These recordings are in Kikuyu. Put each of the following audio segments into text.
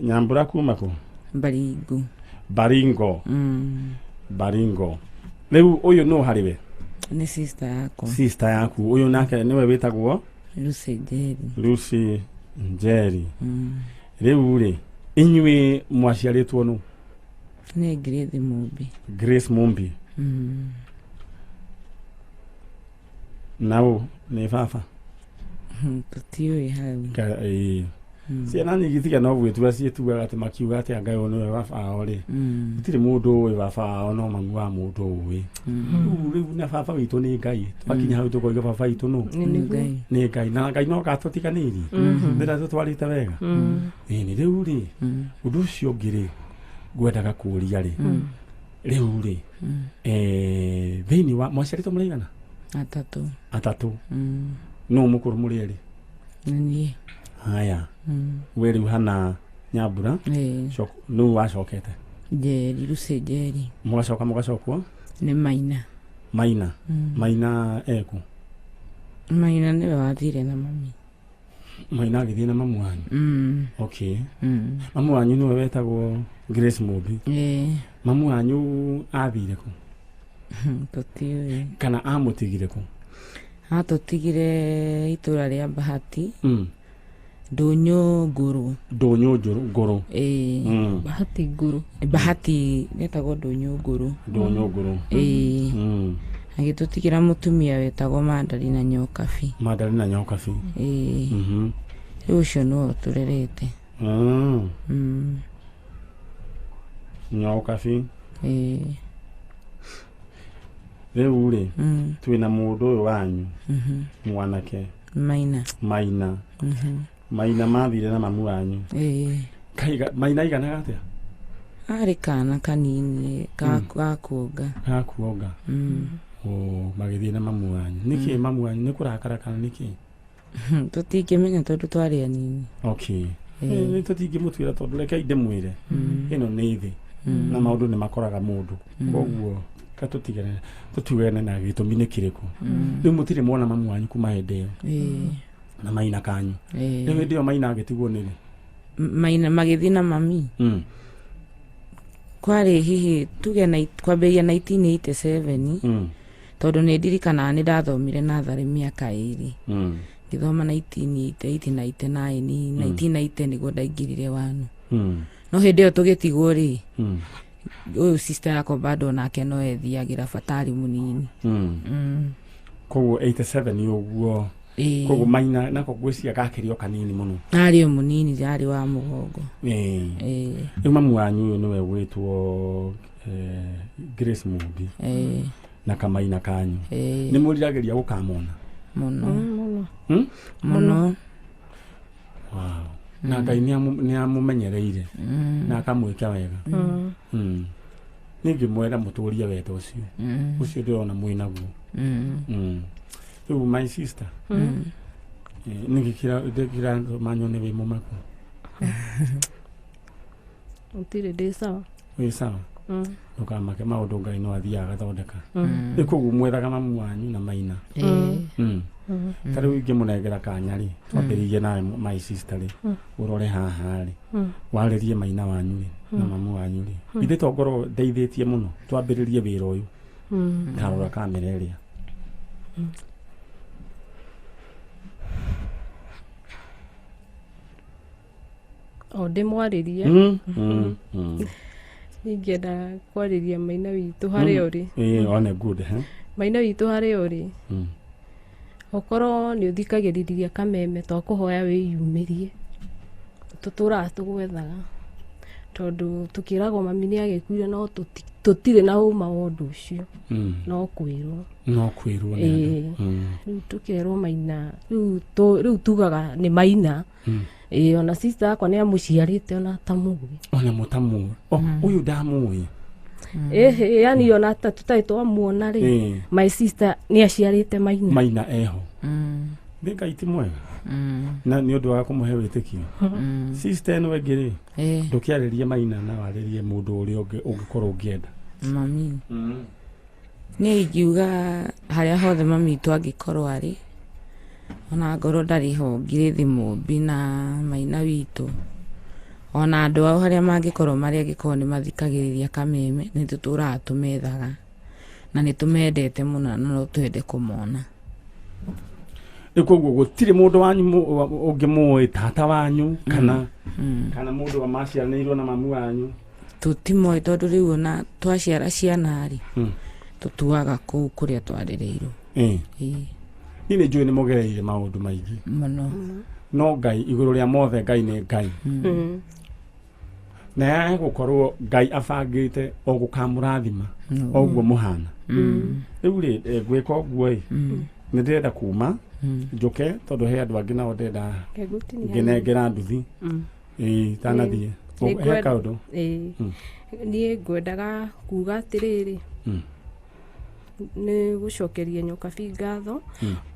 Nyambura kuma kũ? Baringo. Baringo. Baringo. Rĩu ũyũ nũ harĩ we? Nĩ sister yakwa. Sister yaku. Ũyũ nake nĩwe wĩtagwo? Lucy Njeri. Lucy Njeri. Rĩu rĩ, inyuĩ mwaciarĩtwo nũ? Nĩ Grace Mumbi. Grace Mumbi. Nau nĩ baba? Tũtiũĩ hau. Ĩĩ. Ciana nyingĩ tiga no gwĩtua ciĩtuaga atĩ makiuga atĩ anga ũyũ nĩwe baba wao rĩ. Gũtirĩ mũndũ ũĩ baba wao no mamu wa mũndũ ũĩ. Rĩu na baba witũ nĩ Ngai. Twakinya hau tũkoiga baba witũ nũ? Nĩ Ngai. Nĩ Ngai. Na Ngai no gatũtiganĩirie. Ndĩra tũtwarĩte wega. Ĩĩ rĩu rĩ, ũndũ ũcio ũngĩ rĩ, ngwendaga kũũria rĩ, rĩu rĩ, thĩinĩ wa mwaciarĩtwo mũraigana? Atatũ. Atatũ. Nũ mũkũrũ mũrĩ erĩ? Nĩ niĩ. Haya. We rĩu hana Nyambura. Nũ wacokete? Njeri, Lucy Njeri. Mũgacoka mũgacokwo? Nĩ Maina. Maina. Maina eku? Maina nĩwe wathire na mami. Maina agĩthiĩ na mamu wanyu? Okay. Mamu wanyu nĩwe wetagwo Grace Mumbi. Mamu wanyu athire kũ? Tũtiũĩ. Kana amũtigire kũ? Atũtigire itũra rĩa Bahati. Ndũnyũ Ngũrũ. Ndũnyũ Ngũrũ. Bahati Ngũrũ. Bahati etagwo Ndũnyũ Ngũrũ. Ndũnyũ Ngũrũ. Agĩtũtigĩra mũtumia wetagwo Mandari na Nyokabi. Mandari na Nyokabi. Rĩu ũcio nĩwe ũtũrerete. Nyokabi. Rĩu rĩ, twĩna mũndũ ũyũ wanyu, mwanake. Maina. Maina. Maina mathire na mamu wanyu. Maina aiganaga atĩa? Arĩ kana kanini ga kuonga. Ga kuonga. Magĩthiĩ na mamu wanyu. Nĩkĩ mamu wanyu nĩ kũrakara kana nĩkĩ? Tũtingĩmenya tondũ twarĩ anini. Okay. Nĩ tũtingĩmũtuĩra tondũ rekei ndĩmwĩre. Ĩno nĩ thĩ. Na maũndũ nĩ makoraga mũndũ. Koguo katũtigane tũtigane na gĩtũmi nĩ kĩrĩkũ. Rĩu mũtirĩ mwona mamu wanyu kuma hĩndĩ ĩyo. Na Maina kanyu. Rĩu hĩndĩ ĩyo Maina agĩtigwo nĩ rĩ? Maina magĩthiĩ na mami. Kwarĩ hihi tuge na kwambĩrĩria 1987. Tondũ nĩ ndirikanaga nĩ ndathomire natharĩ mĩaka ĩrĩ. Ngĩthoma 1988 99, 1990 nĩguo ndaingĩrire wanu. No hĩndĩ ĩyo tũgĩtigwo rĩ, ũyũ sister yakwa bado nake no ethiagĩra bata arĩ mũnini. Koguo 87 ũguo. Koguo Maina nako ngwĩciria gakĩrĩ o kanini mũno. Arĩ o mũnini, arĩ wa mũgongo. Rĩu mamu wanyu ũyũ nĩwe ũgwĩtwo Grace Mumbi. Na kamaina kanyu. Nĩ mwĩriragĩria gũkamona? Mũno. Mũno. Mũno. Wow. Na Ngai nĩ amũmenyereire. Na akamwĩka wega. Ningĩmwĩra mũtũrie wendo ũcio. Ũcio ndĩrona mwĩ naguo. Rĩu my sister. Nĩkĩ kĩratũma nyone wĩ mũmaku? Gũtirĩ, ndĩ sawa. Wĩ sawa? Ndũkamake maũndũ Ngai no athiaga agathondeka. Rĩu koguo mwethaga mamu wanyu na Maina. Ta rĩu ingĩmũnengera kanya rĩ, twambĩrĩirie nawe my sister rĩ, ũrore haha rĩ, warĩrie Maina wanyu rĩ, na mamu wanyu rĩ. Ithe to ngorwo ndeithĩtie mũno, twambĩrĩrie wĩra ũyũ. Tarora kamera ĩrĩa. O ndĩmwarĩrie. Ningĩenda kwarĩria Maina witũ harĩa ũrĩ. One good, eh? Maina witũ harĩa ũrĩ. Okorwo nĩ ũthikagĩrĩria kameme twakũhoya wĩyumĩrie. Tũtũraga tũgwethaga. Tondũ tũkĩragwo mami nĩ agĩkuire no tũtirĩ na ũma wa ũndũ ũcio. No kwĩrwo. No kwĩrwo nĩ andũ. Rĩu tũkerwo Maina, rĩu tugaga nĩ Maina. Ona sister yakwa nĩ amũciarĩte ona atamũĩ. Ona mũtamũĩ. Ũyũ ndamũĩ. Yani ona ta tũtarĩ twamuona rĩ, my sister nĩ aciarĩte Maina. Maina eho. Nĩ Ngai ti mwega. Na nĩ ũndũ wa kũmũhe wĩtĩkio. Sister ĩno ĩngĩ rĩ, ndũkĩarĩrie Maina na warĩrie mũndũ ũrĩa ũngĩkorwo ũngĩenda. Mami. Niĩ ingiuga harĩa hothe mami witũ angĩkorwo arĩ, Ona ngorwo ndarĩ ho ngirĩthi Mũmbi na Maina witũ, ona andũ ao harĩa mangĩkorwo marĩ, angĩkorwo nĩ mathikagĩrĩria Kameme, nĩ tũtũraga tũmethaga na nĩ tũmendete mũno na no twende kũmona. Rĩu koguo gũtirĩ mũndũ wanyu ũngĩmũĩ, tata wanyu kana kana mũndũ wa maciaranĩirwo na mamu wanyu? Tũtimoĩ, tondũ rĩu ona twaciara ciana rĩ, tũtuaga kũu kũrĩa twarereirwo. Ĩĩ. Niĩ nĩ njũĩ nĩ mũgereire maũndũ maingĩ mũno, no Ngai igũrũ rĩa mothe, Ngai nĩ Ngai, na yae gũkorwo Ngai abangĩte o gũkamũrathima o ũguo mũhana rĩu rĩ, ngwĩka ũguo ĩ, nĩ ndĩrenda kuma njũke tondũ he andũ angĩ nao ndĩrenda Ngegũtinia. ngĩnengera nduthi. Ĩĩ, tanathiĩ he kaũndũ. Ĩĩ. Niĩ ngwendaga kuga atĩrĩrĩ, nĩ gũcokeria Nyokabi ngatho,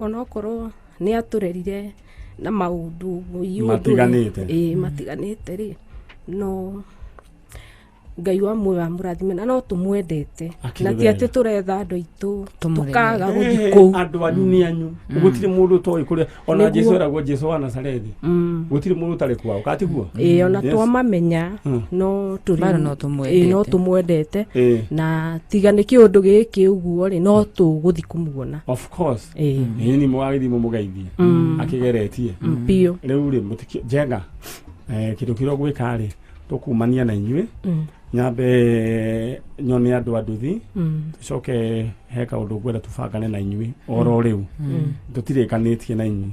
onokorwo nĩ atũrerire na maũndũ ũguo ũndũ rĩ, Matiganĩte. Ĩĩ, matiganĩte rĩ, no Ngai wa muoyo amũrathime, na no tũmwendete. Akĩrĩ Na ti wega. atĩ tũretha andũ aitũ Tũmũremere. tũkaga gũthiĩ kũu. Andũ anyu nĩ anyu, gũtirĩ mũndũ ũtoĩ kũrĩa ona Nĩguo. Jesu eragwo Jesu wa Nazarethi, gũtirĩ mũndũ ũtarĩ kwao, katiguo? Ĩĩ, ona twamamenya no tũrĩ Bado no tũmwendete. Ĩĩ, no tũmwendete. Na tiga nĩ kĩũndũ gĩkĩ ũguo rĩ, no tũgũthiĩ kũmuona. Of course. Ĩĩ. Ĩĩ, ni mwagĩthiĩ mũmũgeithie akĩgeretie. Biũ. Rĩu rĩ, mũtikĩ njenga, kĩndũ kĩrĩa ũgwĩka rĩ, tũkumania na inyuĩ, nyambe nyone andũ a nduthi, tũcoke he kaũndũ ngwenda tũbangane na inyuĩ oro rĩu tũtirĩkanĩtie na inyuĩ.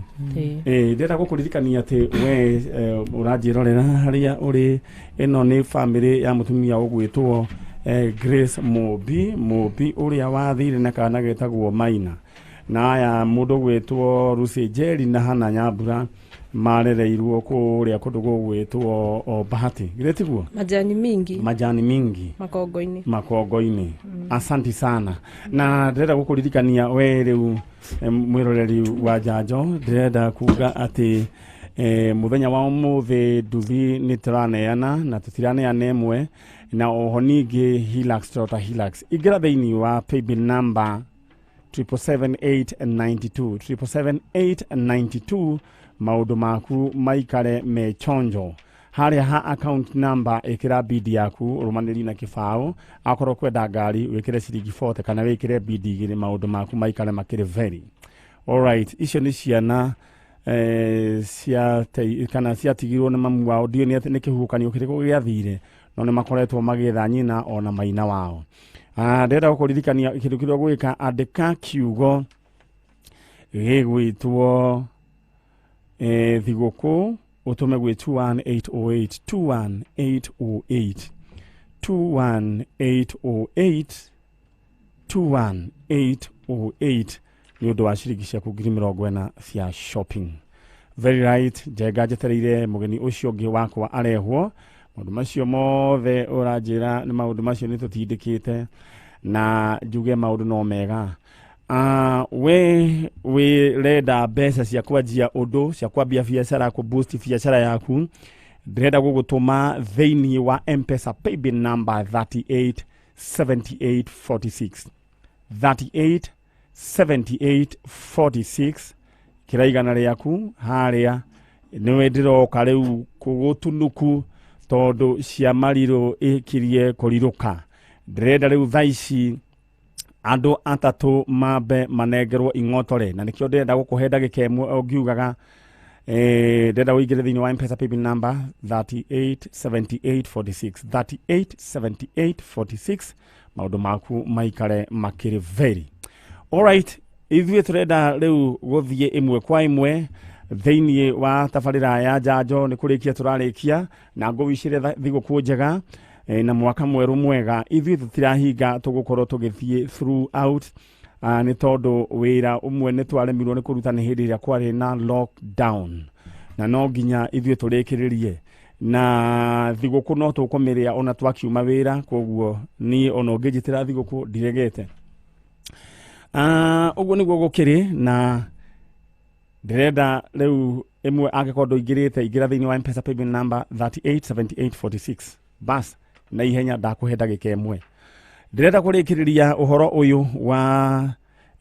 Ĩĩ, ndĩrenda gũkũririkania atĩ we ũranjĩrorera harĩa ũrĩ, ĩno nĩ bamĩrĩ ya mũtumia ũgwĩtwo Grace Mũmbi, Mũmbi ũrĩa wathire na kana getagwo Maina, na aya mũndũ ũgwĩtwo Lucy Njeri na Hana Nyambura marereirwo kũrĩa kũndũ gũgwĩtwo o Bahati, githĩ tiguo? Majani mingi. Majani mingi. Makongo-inĩ. Makongo-inĩ. Asanti sana, na ndĩrenda gũkũririkania we rĩu, mwĩroreri wa njanjo, ndĩrenda kuga atĩ mũthenya wa ũmũthĩ nduthi nĩ tũraneana na tũtiraneana ĩmwe, na oho ningĩ Hilux, Toyota Hilux. Ingĩra thĩinĩ wa paybill number 777892, 777892, maũndũ maku maikare me chonjo. Harĩa ha account number ĩkĩra bidi yaku ũrũmanĩri na kĩbaũ. Akorwo kwenda ngari, wĩkĩre ciringi 40 kana wĩkĩre bidi 2, maũndũ maku maikare makĩrĩ very alright. Icio nĩ ciana cia kana ciatigirwo nĩ mamu wao, ndiũĩ nĩ atĩ nĩ kĩhuhũkanio kĩrĩkũ gĩathire, no nĩ makoretwo magĩetha nyina ona maina wao. Ndĩrenda gũkũririkania kĩndũ kĩrĩa ũgwĩka, andĩka kiugo gĩgwĩtwo thigũkũ, ũtũme gwĩ 21808, 21808, 21808, 21808, nĩ ũndũ wa ciringi ciaku 40,000 cia shopping. Very right. Njenga, njetereire mũgeni ũcio ũngĩ wakwa arehwo. Maũndũ macio mothe ũranjĩra nĩ maũndũ macio nĩ tũtindĩkĩte na njuge maũndũ no mega. We wĩrenda mbeca cia kwanjia ũndũ, cia kwambia biacara, kũ boost biacara yaku, ndĩrenda gũgũtũma thĩinĩ wa M-Pesa paybill number 38 78 46, 38 78 46. Kĩra 100 rĩaku harĩa nĩwe ndĩroka rĩu kũgũtunuku, tondũ cia marirũ ĩkirie kũrirũka. Ndĩrenda rĩu thaa ici andũ atatũ mambe manengerwo ing'otore, na nĩkĩo ndĩrenda gũkũhe ndagĩka 1 ũngiugaga, ndĩrenda ũingĩre thĩinĩ wa M-Pesa paybill number 38 78 46, 38 78 46, maũndũ maku maikare makĩrĩ very alright. Ithuĩ tũrenda rĩu gũthiĩ ĩmwe kwa ĩmwe thĩinĩ wa tabarĩra ya njanjo. Nĩ kũrĩkia tũrarĩkia na ngũwicĩre thigũkũ njega na mwaka mwerũ mwega. Ithuĩ tũtirahinga, tũgũkorwo tũgĩthiĩ throughout, nĩ tondũ wĩra ũmwe nĩ twaremirwo nĩ kũruta nĩ hĩndĩ ĩrĩa kwarĩ na lockdown, na no nginya ithuĩ tũrĩkĩrĩrie na thigũkũ no tũkũmĩrĩa ona twakiuma wĩra. Koguo niĩ ona ũngĩnjĩtĩra thigũkũ ndiregete. Ũguo nĩguo gũkĩrĩ, na ndĩrenda rĩu ĩmwe, angĩkorwo ndũingĩrĩte, ingĩra thĩinĩ wa M-Pesa paybill number 387846, bas, na ihenya ndakũhe ndagĩka 1. Ndĩrenda kũrĩkĩrĩria ũhoro ũyũ wa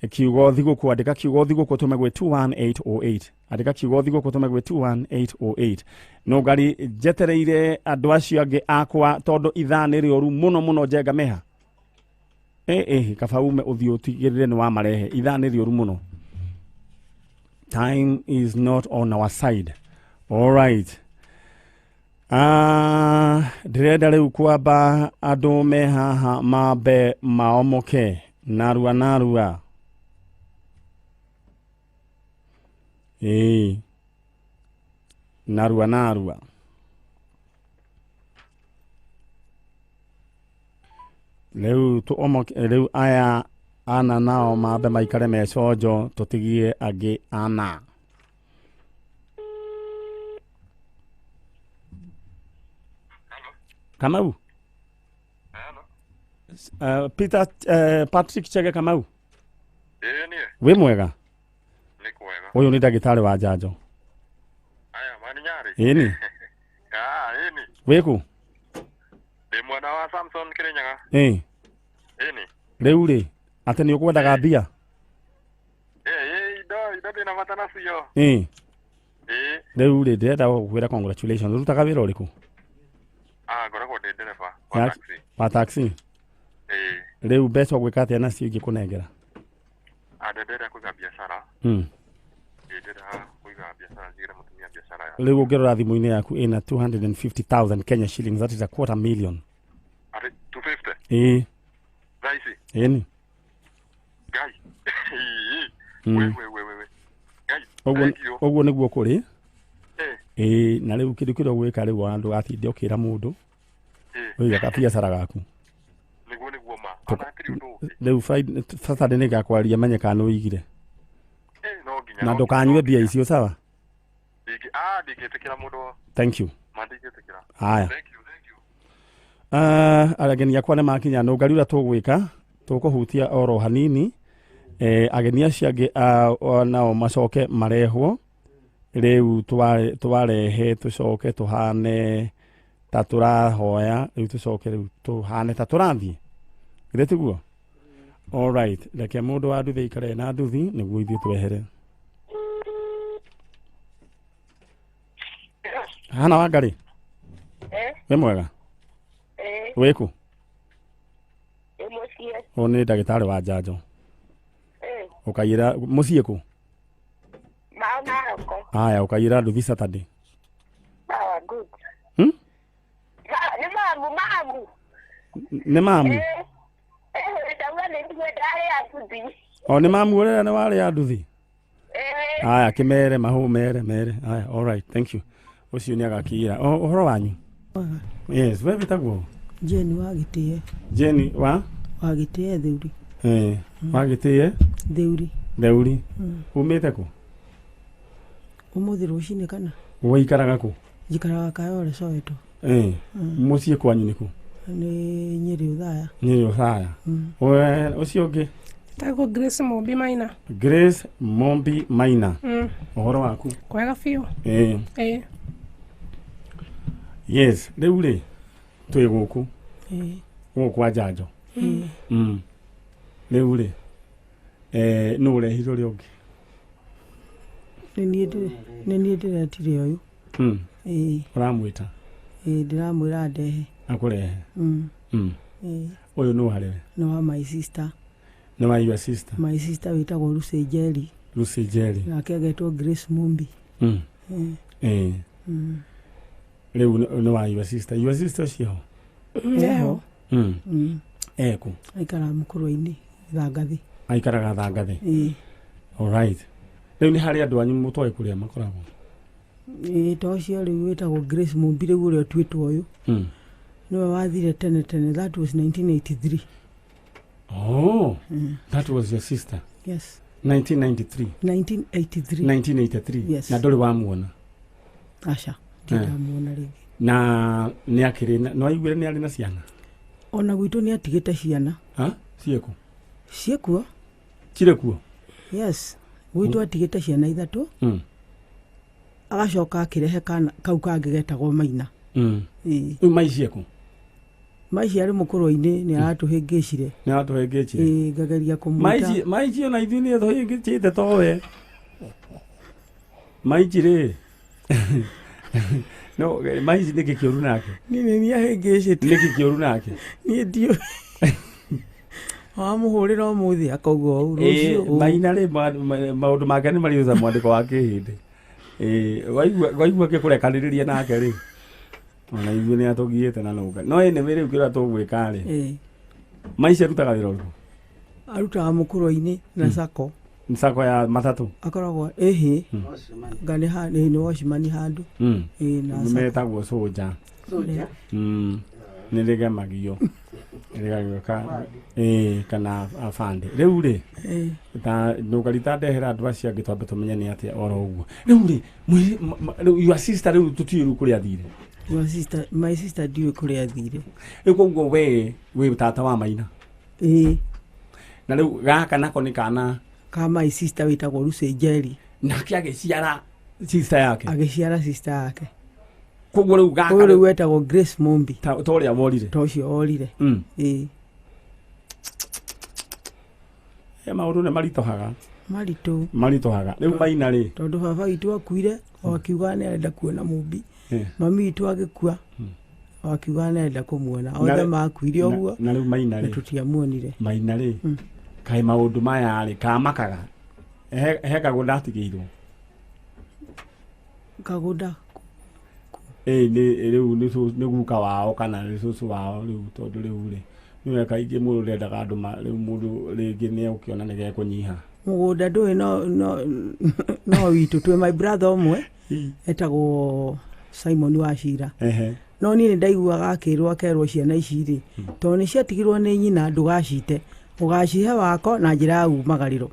Kiugo thigũkũ, andĩka kiugo thigũkũ tũme gwĩ 21808. Andĩka kiugo thigũkũ tũme gwĩ 21808. No ngari njetereire andũ acio angĩ akwa tondũ ithaa nĩ rĩũru mũno mũno. Njenga meha kaba ume ũthiĩ ũtigĩrĩre nĩ wamarehe. Ithaa nĩ rĩũru mũno. Time is not on our side. All right. Ndĩrenda rĩu kwamba andũ me haha mambe maomoke narua narua. Ĩĩ, narua narua. Rĩu tũomoke rĩu aya ana nao mambe maikare meconjo tũtigie angĩ ana. Kamau. Peter Patrick Chege Kamau. Ĩĩ niĩ. Wĩ mwega? Nĩ kwega. Ũyũ nĩ ndagĩtarĩ wa njanjo. Aya maninyarĩ. Ĩni. Ah, ĩni. Wĩ kũ? Ndĩ mwena wa Samson Kirinyaga. Ĩĩ. Ĩni. Rĩu rĩ, atĩ nĩ ũkwendaga mbia? Ĩĩ, ĩĩ, indo ndĩna bata nacio. Ĩĩ. Ĩĩ. Rĩu rĩ, ndĩrenda gũkwĩra congratulations. Ũrutaga wĩra ũrĩkũ? Ah, ngoragwo ndĩ ndereba wa taxi. Wa taxi? Ĩĩ. Rĩu mbeca ũgwĩka atĩa nacio ingĩkũnengera? Ah, ndĩrenda kũiga biacara. Ĩĩ, ndĩrenda kũiga biacara, njigĩre mũtumia biacara ya. Rĩu ũngĩrora thimũ-inĩ yaku ĩna 250,000 Kenya shillings, that is a quarter million. Atĩ 250? Ĩĩ. Thaa ici? Ĩni. Ngai. We we we we we. Ngai. Ũguo Thank you. ũguo nĩguo kũrĩ. Ĩĩ. Ĩĩ, na rĩu kĩndũ kĩrĩa ũgwĩka rĩu ona ndũgatinde ũkĩra mũndũ. Ĩĩ. Ũiga kabiacara gaku. Nĩguo nĩguo ma. Ona hatirĩ ũndũ ũngĩ. Rĩu Friday, Saturday nĩngakwaria menye kana nĩũigire. Ĩĩ, no nginya. Na No nginya, ndũkanyue no mbia nginya. icio, sawa? Ah, ndingĩtĩkĩra mũndũ. Thank you. Ma ndingĩtĩkĩra. Haya. Thank you, thank you. Ageni akwa nĩ makinya. Nũngari ũrĩa tũgwĩka tũkũhutia oro hanini, ageni acio angĩ nao macoke marehwo. Rĩu twarehe tũcoke tũhane ta tũrahoya, rĩu tũcoke rĩu tũhane ta tũrathiĩ, githĩ tiguo? All right, reke mũndũ wa nduthi aikare na nduthi nĩguo ithuĩ twehere. Hana Wangari. Eh? Wĩ mwega? Eh. Wĩkũ? Ĩ mũciĩ. Ũyũ nĩ ndagĩtarĩ wa njanjo. Eh. Ũkaiyĩra mũciĩ kũ? Mao Naroko. Haya, ũkaiyĩra nduthi Saturday. Ah, good. Nĩ mamu, mamu. Nĩ mamu? Eh. Eh, ndauga nĩ ndarĩ ya nduthi. O nĩ mamu ũrĩa nĩ warĩ ya nduthi? Eh. Haya, kĩmere mahũ mere mere. Haya, all right, thank you. Ũcio nĩ agakĩira. Ũhoro wanyu? Yes, we wĩtagwo? Jane wa Gĩtĩe. Jane wa? Wa Gĩtĩe Theuri. Eh, wa Gĩtĩe? Theuri. Theuri. Umĩte kũ? Ũmũthĩ rũcinĩ kana? Ũikaraga kũ? Njikaraga Kayole Soweto. Eh. Mũciĩ kwanyu nĩ kũ? Nĩ Nyĩrĩ Ũthaya. Nyĩrĩ Ũthaya. We ũcio ũngĩ? Tagwo Grace Mombi Maina. Grace Mombi Maina. Ũhoro waku? Kwega biũ. Eh. Eh. Yes, rĩu rĩ twĩ gũkũ. Eh. Gũkũ kwa njanjo. Rĩu rĩ nũ ũrehire ũrĩa ũngĩ? Nĩ niĩ ndĩretire ũyũ. Ĩĩ. Ũramwĩta? Ĩĩ, ndĩramwĩra ndehe. Akũrehe? Ũyũ nũ harĩ we? Nĩ wa my sister. Nĩ wa your sister? My sister wĩtagwo Lucy Njeri. Lucy Njeri. Nake agetwo Grace Mumbi. Ĩĩ. Rĩu nĩ wa your sister. Your sister ũcio ho? Eho. Ekũ? Aikaraga mũkũrwe-inĩ Thangathĩ. Aikaraga Thangathĩ? Ĩĩ. All right. Rĩu nĩ harĩ andũ anyu mũtoĩ kũrĩa makoragwo? Ĩĩ, to ũcio rĩu wĩtagwo Grace Mumbi rĩu ũrĩa ũtuĩtwo ũyũ. Nĩwe wathire tene tene, that was 1983. Oh, that was your sister? Yes. 1993? 1983. 1983? Yes. Na ndũrĩ wamuona? Aca, ndindamuona rĩngĩ. Na nĩ akĩrĩ nĩ waiguire nĩ arĩ na ciana? Ona gwitũ nĩ atigĩte ciana. Ha? Ciĩkũ? Ciĩkuo. Cirĩ kuo? Yes. Gwitũ atigĩte ciana ithatũ. Agacoka akĩrehe kana kau kangĩ getagwo Maina. Ĩĩ. Rĩu mai ciĩkũ? Maici arĩ mũkũrũ-inĩ nĩ aratũhĩngĩcire. Nĩ aratũhĩngĩcire. Ĩĩ ngageria kũmwĩta. Maici maici ona ithuĩ nĩ atũhĩngĩcĩte towe. Maici rĩ. No maici nĩkĩ kĩũru nake? Niĩ nĩ niĩ ahĩngĩcĩte. Nĩkĩ kĩũru nake? Niĩ ndiũĩ. Wamũhũrĩra ũmũthĩ akauga ũũ rũciũ ũũ. Maina rĩ maũndũ make nĩ maritũ ta mwandĩko wa kĩhĩndĩ. Waigua ngĩkũrekanĩrĩria nake rĩ. Ona ithuĩ nĩ atũgiĩte na nũnga. No anyway rĩu kĩrĩa tũgwĩka rĩ. Maici arutaga wĩra ũrĩkũ? Arutaga mũkũrũ-inĩ na sacco. Sacco ya matatũ? Akoragwo ĩhĩ. Nga nĩ watchman handũ. Ĩĩ na sacco. Metagwo soja. Soja. Nĩ rĩgemagio. Rĩgagĩũka kana abande. Rĩu rĩ ta nũngarita ndehera andũ acio angĩ twambe tũmenye nĩ atĩa oro ũguo. Rĩu rĩ rĩu your sister rĩu tũtiũĩ rĩu kũrĩa athire. Your sister, my sister ndiũĩ kũrĩa athire. Rĩu koguo we wĩ tata wa Maina. Ĩĩ. Na rĩu gaka nako nĩ kana ka my sister wĩtagwo Lucy Njeri. Nake agĩciara sister yake. Agĩciara sister yake. Koguo rĩu gaka ũyũ rĩu wetagwo Grace Mumbi. Ta ũrĩa worire. Ta ũcio worire. Ĩĩ. Maũndũ nĩ maritũhaga. Maritũ. Maritũhaga. Rĩu Maina rĩ. Tondũ baba witũ akuire o akiuga nĩ arenda kuona Mumbi. Mami witũ agĩkua o akiuga nĩ arenda kũmuona. Othe makuire ũguo. Na rĩu Maina rĩ. Tũtiamuonire. Maina rĩ. Kaĩ maũndũ maya rĩ kamakaga. He kagũnda atigĩirwo. Kagũnda. Nĩ rĩu nĩ guka wao kana nĩ cũcũ wao rĩu tondũ rĩu rĩ nĩwe kaingĩ mũndũ ndendaga andũ rĩu mũndũ rĩngĩ nĩ ũkĩona nĩ gekũnyiha. Mũgũnda ndũĩ no witũ twĩ my brother ũmwe etagwo Simon Wachira. No niĩ nĩ ndaiguaga akĩrwo akerwo ciana ici rĩ tondũ nĩ ciatigirwo nĩ nyina ndũgacite ũgacihe wako na njĩra ya umagarĩro.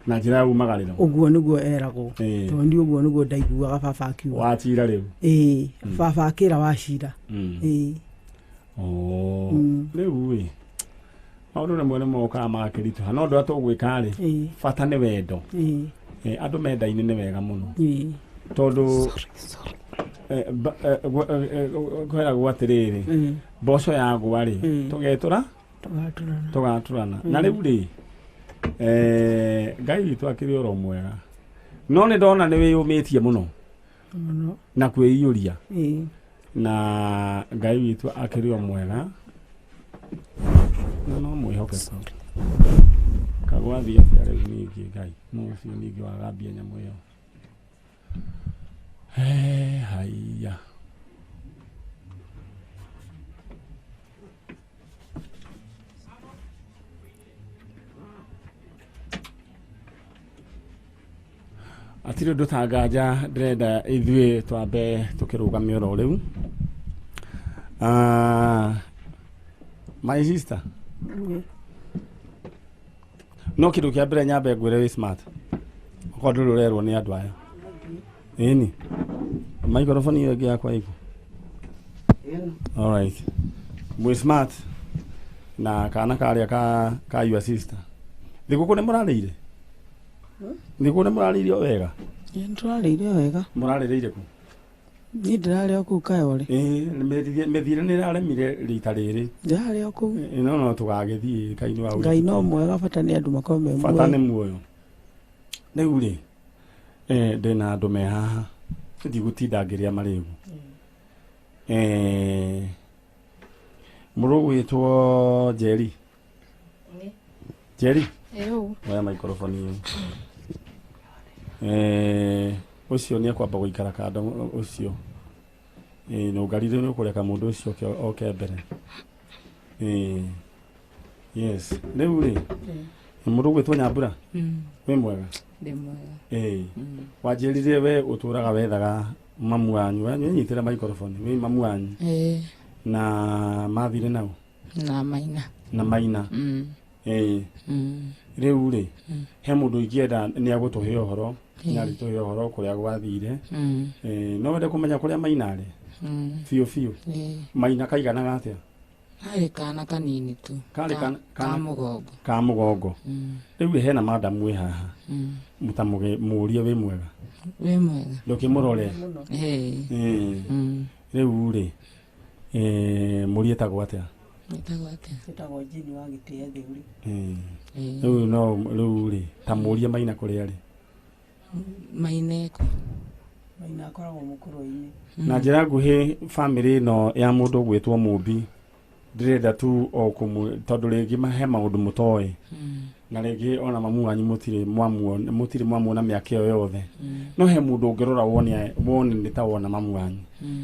Na njĩra ya umagarĩro. Ũguo nĩguo eragwo. Tondũ niĩ ũguo nĩguo ndaiguaga baba akiuga. Wachira rĩu. Ĩĩ baba akĩra Wachira. Ĩĩ. Rĩu ĩ maũndũ rĩmwe nĩ mokaga magakĩritũha no ũndũ ũrĩa tũgwĩka rĩ bata nĩ wendo. Andũ mendaine nĩ wega mũno. Tondũ kwĩragwo atĩrĩrĩ mboco yagwa rĩ tũgetũra tũgatũrana. Na rĩu rĩ Ngai witũ akĩrĩ oro mwega no nĩ ndona nĩ wĩyũmĩtie mũno na kwĩiyũria na Ngai witũ akĩrĩ o mwega na no mwĩhokeku. Kagwathiĩ atĩa rĩu ningĩ Ngai no ũcio ningĩ wagambia nyamũ ĩyo. Haiya. Atirĩ ũndũ ta nganja ndĩrenda ithuĩ twambe tũkĩrũgamie oro rĩu. My sister. No kĩndũ kĩa mbere nyambe ngwĩre wĩ smart. Okorwo ndũrĩ ũrerwo nĩ andũ aya. Ĩni. Microphone ĩyo ĩngĩ yakwa ĩkũ? All right. Mwĩ smart na kana karĩa ka your sister. Thigũkũ nĩ mũrarĩire? Thigũkũ nĩ mũrarĩire o wega? Nĩ tũrarĩire wega. Mũrarĩrĩire kũ? Niĩ ndĩrarĩ o kũu Kayole. Mĩthiĩre nĩ ĩraremire rita rĩrĩ. Ndĩrarĩ o kũu. No tũgagĩthiĩ Ngai nĩ wa Ngai no mwega bata nĩ andũ makorwo me muoyo. Bata nĩ muoyo. Rĩu rĩ ndĩna andũ me haha ndigũtinda ngĩrĩa marĩgu. Mũrũ gwĩtwo Njeri. Njeri? Oya microphone ĩyo. Ũcio nĩ ekwamba gũikara kando ũcio. Nũngarire nĩ ũkũreka mũndũ ũcio oke mbere. Yes. Rĩu rĩ mũndũ gwĩtwo Nyambura? Wĩ mwega? Ndĩ mwega. Wanjĩrire we ũtũraga wethaga mamu wanyu. Wanyitĩra microphone wĩ mamu wanyu. Na mathire nao? Na Maina. Na Maina. Rĩu rĩ he mũndũ ingĩenda nĩ agũtũhe ũhoro nĩ arĩtũhe ũhoro kũrĩa gwathire. No wende kũmenya kũrĩa Maina arĩ? Biũ biũ. Maina kaiganaga atĩa? Karĩ kana kanini tu. Karĩ ka mũgongo. Ka mũgongo. Rĩu hena madam wĩ haha. Mũtamũrie wĩ mwega. Wĩ mwega. Ndũkĩmũrore. Rĩu rĩ mũriĩ etagwo atĩa? Wĩtagwo atĩa? Ĩtagwo Jane wa Gĩtĩya Thĩũrĩ. Ĩĩ. Rĩu no rĩu rĩ ta mũrie Maina kũrĩa rĩ. Maina eko. Maina akoragwo mũkũrwe-inĩ. Na njĩra nguhĩ bamĩrĩ ĩno ya mũndũ ũgwĩtwo Mũmbi ndĩrenda tu o kũmũ tondũ rĩngĩ he maũndũ mũtoĩ na rĩngĩ ona mamu wanyu mũtirĩ mwamuona mũtirĩ mwamuona mĩaka ĩyo yothe no he mũndũ ũngĩrora wone wone nĩ ta wona mamu wanyu.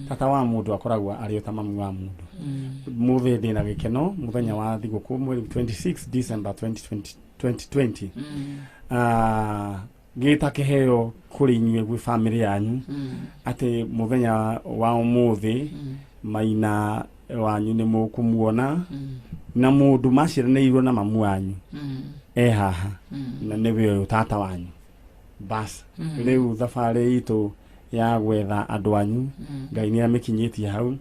Tata wa mũndũ akoragwo arĩ o ta mamu wa mũndũ. Mũthĩ ndĩna gĩkeno mũthenya wa thigũkũ mweri 26 December 2020 2020 gĩta kĩheo kũrĩ inyuĩ gwĩ bamĩrĩ yanyu atĩ mũthenya wa ũmũthĩ Maina wanyu nĩ mũkũmuona na mũndũ maciaranĩirwo na mamu wanyu e haha na nĩwe ũyũ tata wanyu. Bas rĩu thabarĩ itũ ya gwetha andũ anyu Ngai nĩ amĩkinyĩtie hau.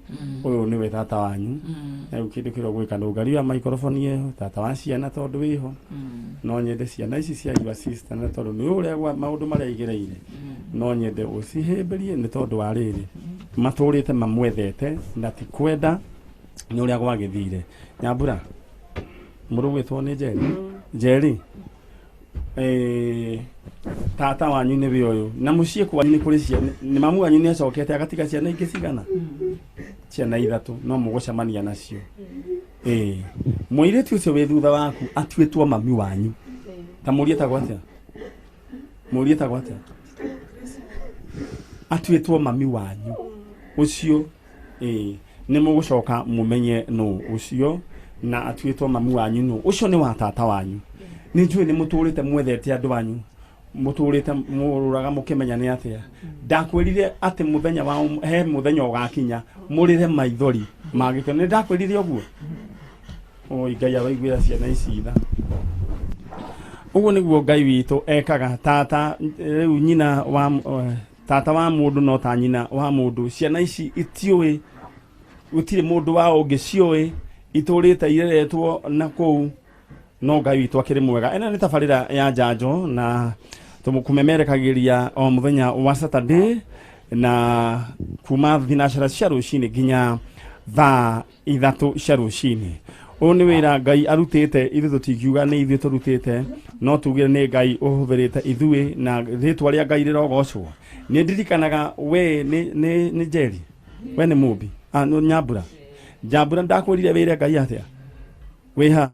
Ũyũ nĩwe tata wanyu. Rĩu kĩndũ kĩrĩa ũgwĩka nĩ ũngaria microphone ĩyo tata wa ciana tondũ wĩho no nyende ciana ici cia your sister na tondũ nĩ ũrĩa maũndũ marĩa igereire no nyende ũcihĩmbĩrie nĩ tondũ wa rĩrĩ matũrĩte mamwethete na ti kwenda nĩ ũrĩa gwagĩthire. Nyambura mũrũ gwĩtwo nĩ Njeri. Njeri tata wanyu nĩwe ũyũ na mũciĩ kwanyu nĩ kũrĩ ciana nĩ mamu wanyu nĩ acokete agatiga ciana ingĩ cigana ciana ithatũ no mũgũcemania nacio. Mũirĩtu ũcio wĩ thutha waku atuĩtwo mami wanyu. Ta mũrie etagwo atĩa? Mũrie etagwo atĩa? Atuĩtwo mami wanyu ũcio. Nĩ mũgũcoka mũmenye nũ ũcio na atuĩtwo mami wanyu nũ ũcio nĩ wa tata wanyu. Nĩ njũĩ nĩ mũtũrĩte mwethete andũ anyu mũtũrĩte mũrũraga mũkĩmenya nĩ atĩa. Ndakwĩrire atĩ mũthenya wa he mũthenya ũgakinya mũrĩre maithori ma gĩkeno. Nĩ ndakwĩrire ũguo? Oi Ngai aroiguĩra ciana ici tha. Ũguo nĩguo Ngai witũ ekaga. Tata rĩu nyina wa tata wa mũndũ no ta nyina wa mũndũ. Ciana ici itiũĩ gũtirĩ mũndũ wa ũngĩ ciũĩ itũrĩte ireretwo na kũu no Ngai witũ akĩrĩ mwega. Ĩno nĩ tabarĩra ya njanjo na tũkũmemerekagĩria o mũthenya wa Saturday na kuma thinacara cia rũcinĩ nginya thaa ithatũ cia rũcinĩ. Ũyũ nĩ wĩra Ngai arutĩte ithuĩ tũtingiuga nĩ ithuĩ tũrutĩte no tugire nĩ Ngai ũhũthĩrĩte ithuĩ na rĩtwa rĩa Ngai rĩrogocwo. Nĩ ndirikanaga we nĩ Njeri we nĩ Mũmbi Nyambura. Nyambura ndakwĩrire wĩre Ngai atĩa wĩ ha?